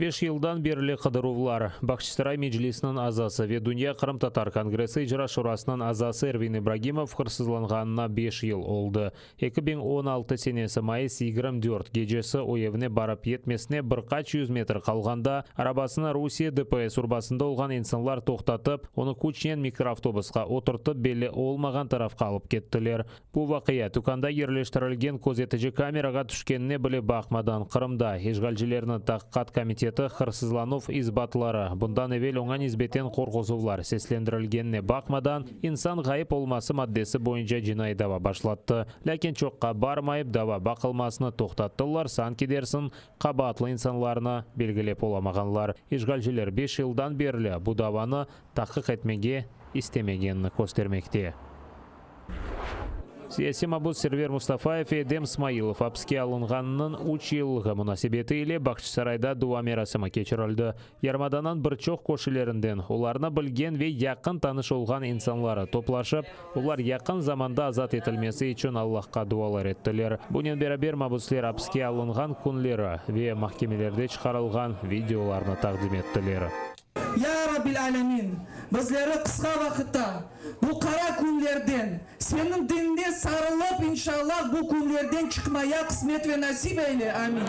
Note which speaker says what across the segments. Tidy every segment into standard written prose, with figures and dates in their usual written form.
Speaker 1: Beş yıldan berli qıdıruvlar. Bağçasaray Meclisiniñ azası ve Dünya qırımtatar kongressi icra şurasınıñ azası Ervin İbragimov hırsızlanğanına beş yıl oldı. 2016 senesi mayıs 24 gecesi o evine barıp yetmesine bir qaç yüz metr qalğanda arabasını Rusiye DPS urbasında olğan insanlar toqtatıp, onı küçnen mikroavtobusqa oturtıp belli olmağan tarafqa alıp kettiler. Bu vaqia tükânda yerleştirilgen közetici kamerağa tüşkenine bile baqmadan, Qırımda işğalcilerniñ Taqiqat komiteti hırsızlanuv isbatları, bundan evel oña nisbeten qorquzuvlar seslendirilgenine baqmadan, insan ğayıp olması maddesi boyunca cinaiy dava başlattı. Lâkin çoqqa barmayıp, dava baqılmasını toqtattılar, sanki dersiñ, qabaatlı insanlarnı belgilep olamağanlar. İşğalciler beş yıldan berli bu davanı taqiq etmege istemegenini köstermekte. Siyasiy mabus Server Mustafayev ve Edem Smailov apiske alınğanınıñ üç yıllığı munasebeti ile Bağçasarayda dua merasimi keçirildi. Yarımadanıñ bir çoq köşelerinden olarnı bilgen ve yaqın tanış olğan insanları toplaşıp, olar yaqın zamanda azat etilmesi içün Allahqa dualar ettiler. Bunen beraber mabusler apiske alınğan künleri ve mahkemelerde çıqarılğan videolarnı taqdim ettiler.
Speaker 2: Ya Rabbil Alemin, bizleri qısqa vaqıtta bu qara künlerden, Seniñ dinine sarılıp, inşallah, bu künlerden çıqmaya qısmet ve nasip eyle. Amin.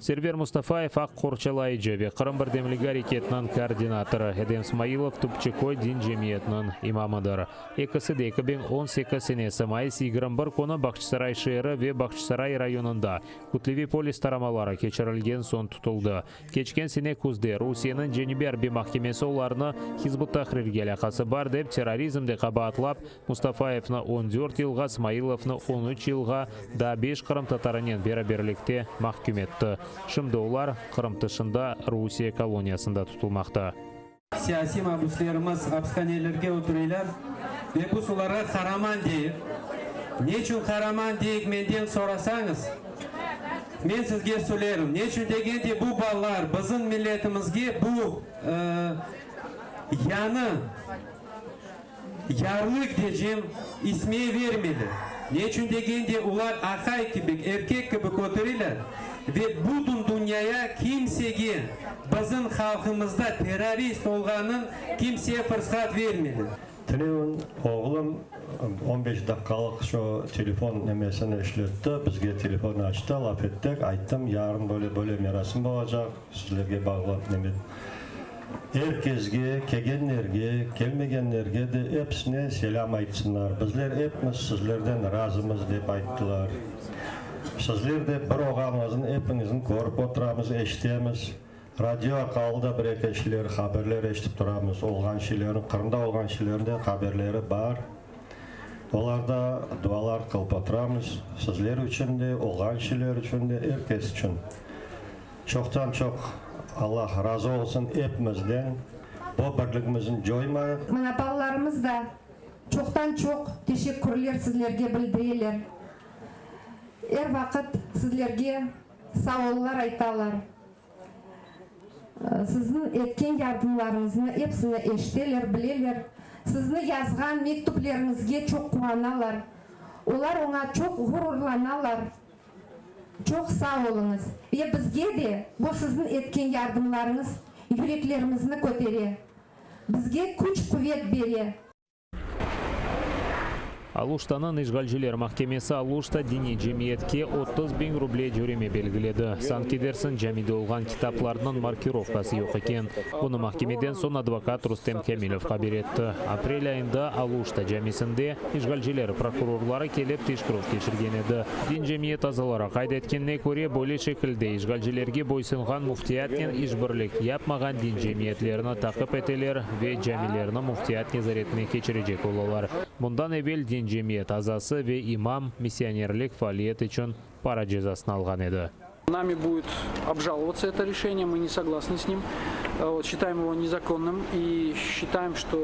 Speaker 1: Server Mustafayev aq qorçalayıcı ve Qırım birdemligi areketiniñ koordinatorı, Edem Smailov Tupçıköy din cemiyetiniñ imamıdır. Ekisi de 2018 senesi mayıs 21 künü Bağçasaray şeeri ve Bağçasaray rayonında kütleviy polis taramaları keçirilgen soñ tutuldı. Keçken sene küzde Rusiyeniñ Cenübiy arbiy mahkemesi olarnı Hizb ut-Tahrirge alâqası bar dep terrorizmde qabaatlap, Mustafayevni 14 yılğa, Smailovnı 13 yılğa, daa beş qırımtatarınen beraberlikte mahküm etti. Şimdi olar Qırım tışında Rusiye koloniyasında tutulmaqta.
Speaker 3: Siyasiy mabüslerimiz apishanelerge oturıylar ve biz olarğa qaraman deyik. Neçün qaraman deyik menden sorasañız, men sizge söylerim. Neçün degende bu balalar bizim milletimizge bu yañı yarlıq diyecem ismeye vermedi. Neçün degende olar aqay kibi, erkek kibi kötürüler ve bütün dünyaya kimsege bizim halqımızda terrorist olğanın kimseye fırsat vermedi.
Speaker 4: Tünevin oğlum 15 daqqalıq şu telefon nemesini işletti, bizge telefon açtı, laf ettik, ayttım, yarın böyle-böyle merasim olacaq, sizlerge bağlı neme. Er kesge, kelgenlerge, kelmegenlerge de episine selâm aytsınlar. Bizler epimiz sizlerden razımız, dep ayttılar. Sizler de bir oğañıznı epiñizni körip oturamız, eşitemiz. Radio arqalı da bir-eki şeyler, haberler eşitip turamız. Olğan şeylerniñ, Qırımda olğan şeylerniñ de haberleri bar. Olarda dualar qılıp oturamız. Sizler içün de, olğan şeyler içün de, er kes içün. Çoqtan-çoq Allah razı olsun epimizden. Bu birligimizni coymayıq.
Speaker 5: Mına balalarımız da çoqtan-çoq teşekkürler sizlerge bildireler. Er vaqıt sizlerge sağ ollar aytalar. Siziñ etken yardımlarıñıznı epsini eşiteler, bileler. Sizni yazğan mektüpleriñizge çoq quvanalar. Olar oña çoq ğururlanalar. Çoq sağ oluñız. Ve bizge de bu siziñ etken yardımlarıñız yüreklerimizni kötere, bizge küç-quvet bere.
Speaker 1: Aluştanıñ işğalciler mahkemesi Aluşta diniy cemiyetke 30 biñ ruble cöreme belgiledi. Sanki dersiñ camide olğan kitaplarnıñ markirovkası yoq eken. Bunı mahkemeden soñ advokat Rustem Kâmilev haber etti. Aprel ayında Aluşta camisinde işğalciler prokurorları kelip teşkerüv keçirgen edi. Din cemiyet azaları qayd etkenine köre, böyle şekilde işğalcilerge boysunğan müftiyatnen işbirlik yapmağan din cemiyetlerini taqip eteler ve camilerni müftiyat nezaretine keçirecek olalar. Bundan evel din cemiyet azası ve imam missionerlik faaliyet içün para cezasını alğan edi.
Speaker 6: Нами будет обжаловаться это решение, мы не согласны с ним, вот, считаем его незаконным и считаем, что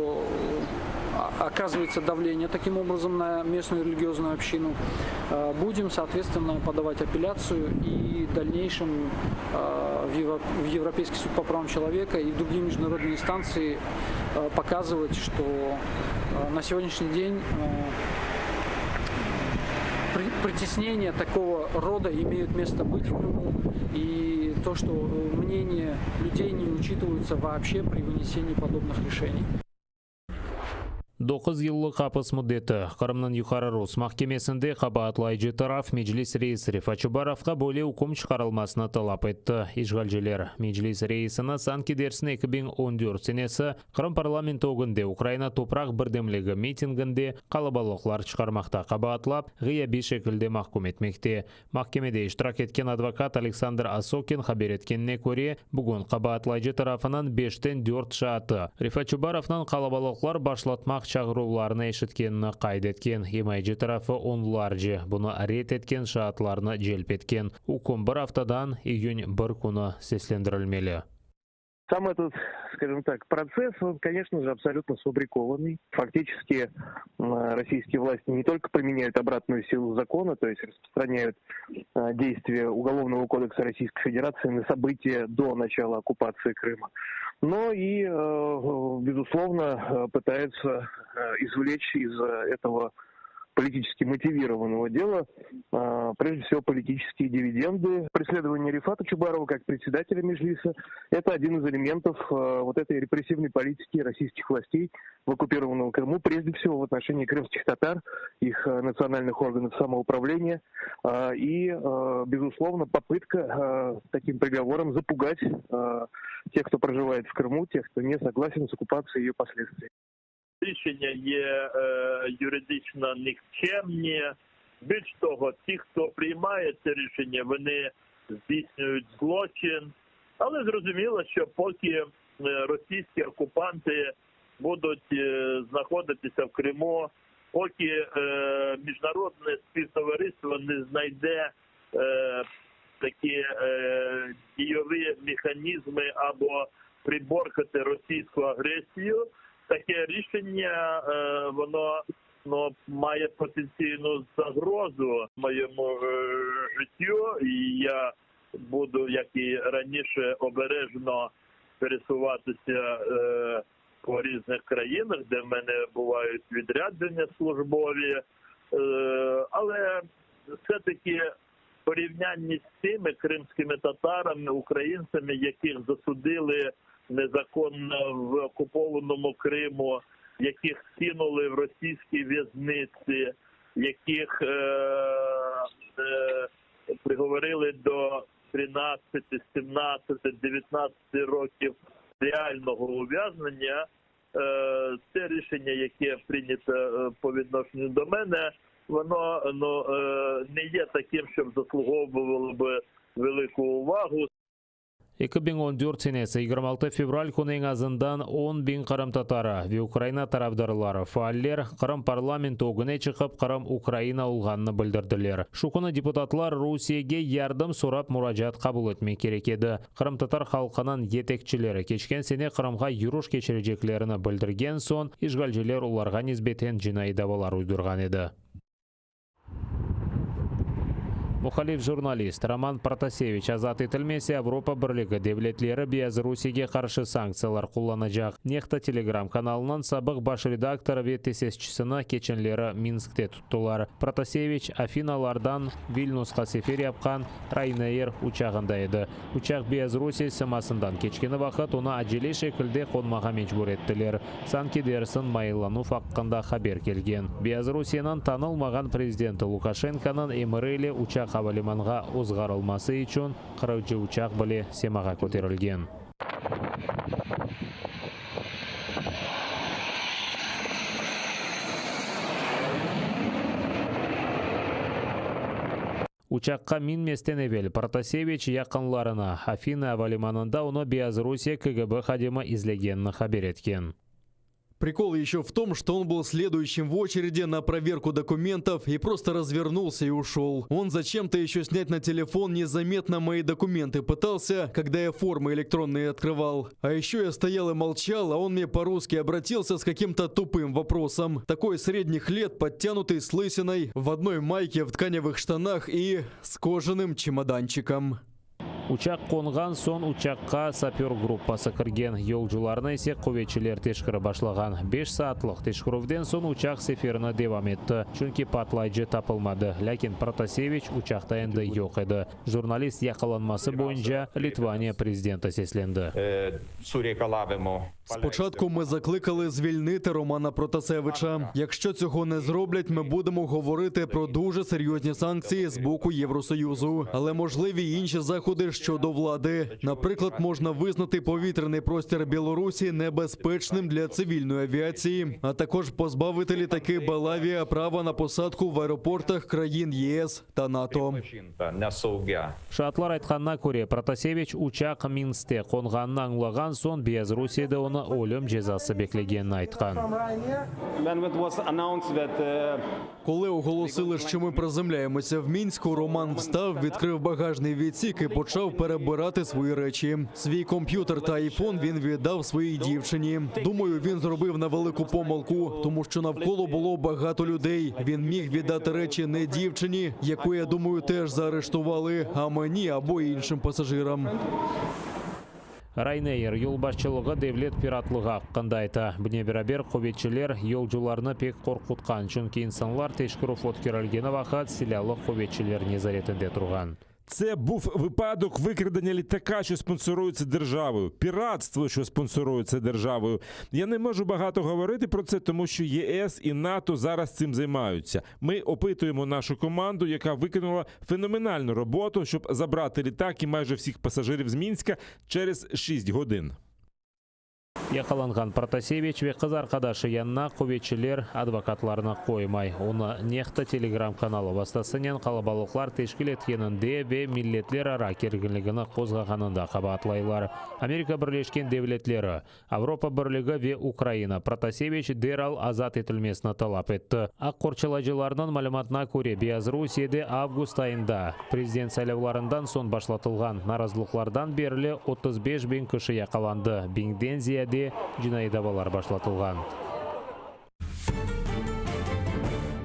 Speaker 6: оказывается давление таким образом на местную религиозную общину. Будем, соответственно, подавать апелляцию и в дальнейшем в Европейский суд по правам человека и в другие международные инстанции показывать, что на сегодняшний день. Притеснения такого рода имеют место быть в Крыму, и то, что мнение людей не учитываются вообще при вынесении подобных решений.
Speaker 1: Doquz yıllıq apis müddeti. Qırımnıñ Yuqarı rus mahkemesinde qabaatlayıcı taraf Meclis reisi Refat Çubarovğa böyle üküm çıqarılmasını talap etti. İşğalciler, Meclis reisini sanki dersiñ 2014 senesi Qırım parlamenti ögünde Ukraina topraq birdemligi mitinginde qalabalıqlar çıqarmaqta qabaatlap, ğıyabiy şekilde mahküm etmekte. Mahkemede iştirak etken advokat Aleksandr Osokin haber etkenine köre, bugün qabaatlayıcı tarafınıñ beşten dört şaatı Refat Çubarovnıñ qalabalıqlar başlatmaq çağıruvlarını eşitkenini qayd etken, imayeci tarafı onlarce bunı red etken şaatlarnı celp etken. Üküm bir aftadan, iyün bir künü seslendirilmeli.
Speaker 7: Сам этот, скажем так, процесс, он, конечно же, абсолютно сфабрикованный. Фактически российские власти не только применяют обратную силу закона, то есть распространяют действия Уголовного кодекса Российской Федерации на события до начала оккупации Крыма, но и, безусловно, пытаются извлечь из этого политически мотивированного дела, прежде всего, политические дивиденды. Преследование Рефата Чубарова как председателя Межлиса – это один из элементов вот этой репрессивной политики российских властей в оккупированном Крыму, прежде всего в отношении крымских татар, их национальных органов самоуправления и, безусловно, попытка таким приговором запугать тех, кто проживает в Крыму, тех, кто не согласен с оккупацией и ее последствиями.
Speaker 8: Рішення є е, юридично нікчемні. Більш того, ті, хто приймає це рішення, вони здійснюють злочин. Але зрозуміло, що поки е, російські окупанти будуть е, знаходитися в Криму, поки е, міжнародне співтовариство не знайде такі дійові механізми або приборкати російську агресію, таке рішення воно ну, має потенційну загрозу моєму життю, і я буду, як і раніше, обережно пересуватися е, по різних країнах, де в мене бувають відрядження службові. Е, але все-таки в порівнянні з тими кримськими татарами, українцями, яких засудили незаконно в окупованому Криму, яких кинули в російські в'язниці, яких е, е, приговорили до 13, 17, 19 років реального ув'язнення, е, це рішення, яке прийнято е, по відношенню до мене, воно ну, е, не є таким, щоб заслуговувало би велику увагу.
Speaker 1: 2014 senesi 26 fevral künü eñ azından 10 biñ qırımtatarı ve Ukraina tarafdarları, faaller Qırım parlamenti ögüne çıqıp, Qırım Ukraina olğanını bildirdiler. Şu künü deputatlar Rusiyege yardım sorap muracaat qabul etmek kerek edi. Qırımtatar halqınıñ yetekçileri keçken sene Qırımğa yürüş keçireceklerini bildirgen soñ, işğalciler olarğa nisbeten cinaiy davalar uydurğan edi. Muhalif jurnalist Roman Protaseviç azat etilmese, Avropa Birligi devletleri Beyazrusiyege qarşı sanktsiyalar qullanacaq. Nexta Telegram kanalınıñ sabıq baş redaktorı ve tesisçisini keçenleri Minskte tuttılar. Protaseviç Afinalardan Vilnusqa sefer yapqan Ryanair uçağında edi. Uçaq Beyazrusiye sımasından keçkeni vaqıt onı acele şekilde qonmağa mecbur ettiler. Sanki dersiñ mayınlanuv aqqında haber kelgen. Beyazrusiyeniñ tanılmağan prezidenti Lukaşenkonıñ emiri ile uçaq avalimanğa ozğarılması içün qırıcı uçaq bile semağa köterilgen. Uçaqqa minmesten evel Protaseviç yaqınlarına Afina avalimanında onı Beyazrusiye KGB hadimi izlegenini haber etken.
Speaker 9: Прикол еще в том, что он был следующим в очереди на проверку документов и просто развернулся и ушел. Он зачем-то еще снять на телефон незаметно мои документы пытался, когда я формы электронные открывал. А еще я стоял и молчал, а он мне по-русски обратился с каким-то тупым вопросом. Такой средних лет, подтянутый с лысиной, в одной майке, в тканевых штанах и с кожаным чемоданчиком.
Speaker 1: Uçaq qonğan soñ uçaqqa sapör gruppası kirgen, yolcularnı ise quvetçiler teşkirip başlağan. Beş saatlıq teşkirüvden soñ uçaq seferini devam etti, çünki patlayıcı tapılmadı, lâkin Protaseviç uçaqta endi yoq edi. Jurnalist yaqalanması boyunca Litvaniya prezidenti seslendi.
Speaker 9: Спочатку ми закликали звільнити Романа Протасевича. Якщо цього не зроблять, ми будемо говорити про дуже серйозні санкції з боку Євросоюзу, але можливі й інші заходи щодо влади. Наприклад, можна визнати повітряний простір Білорусі небезпечним для цивільної авіації, а також позбавити літаки Белавіа права на посадку в аеропортах країн ЄС та НАТО.
Speaker 1: Şaatlar aytqanına köre, Protaseviç uçaq Minskte qonğanını añlağan soñ Beyazrusiyede onı ölüm cezası beklegenini aytqan.
Speaker 9: Коли оголосили, що ми приземляємося в Мінську, Роман встав, відкрив багажний відсік і почав перебирати свої речі. Свій комп'ютер та айфон він віддав своїй дівчині. Думаю, він зробив невелику помилку, тому що навколо було багато людей. Він міг віддати речі не дівчині, яку я думаю, теж заарештували, а мені або іншим пасажирам.
Speaker 1: Ryanair yolbaşçılığı devlet piratlığı aqqında ayta. Bunen beraber, quvetçiler yolcularnı pek qorqutqan, çünki insanlar teşkerüv ötkerilgeni vaqıt silâlı quvetçiler nezaretinde turğan.
Speaker 10: Це був випадок викрадення літака, що спонсорується державою, піратство, що спонсорується державою. Я не можу багато говорити про це, тому що ЄС і НАТО зараз цим займаються. Ми опитуємо нашу команду, яка виконала феноменальну роботу, щоб забрати літак і майже всіх пасажирів з Мінська через 6 годин.
Speaker 1: Yaqalanğan Protaseviç ve qız arqadaşı yanına quvetçiler advokatlarnı qoymay. Onı Nexta Telegram kanalı vastasınen qalabalıqlar teşkil etkeninde ve milletlerara kerginligini qozğağanında qabaatlaylar. Amerika Birleşken Devletleri, Avropa Birligi ve Ukraina Protaseviç deral azat etilmesini talap etti. Aq qorçalayıcılarnıñ malümatına köre, Beyazrusiyede avgust ayında prezident saylavlarından soñ başlatılğan narazılıqlardan berli 35 biñ kişi yaqalandı, biñden ziyade cinaiy davalar başlatılğan.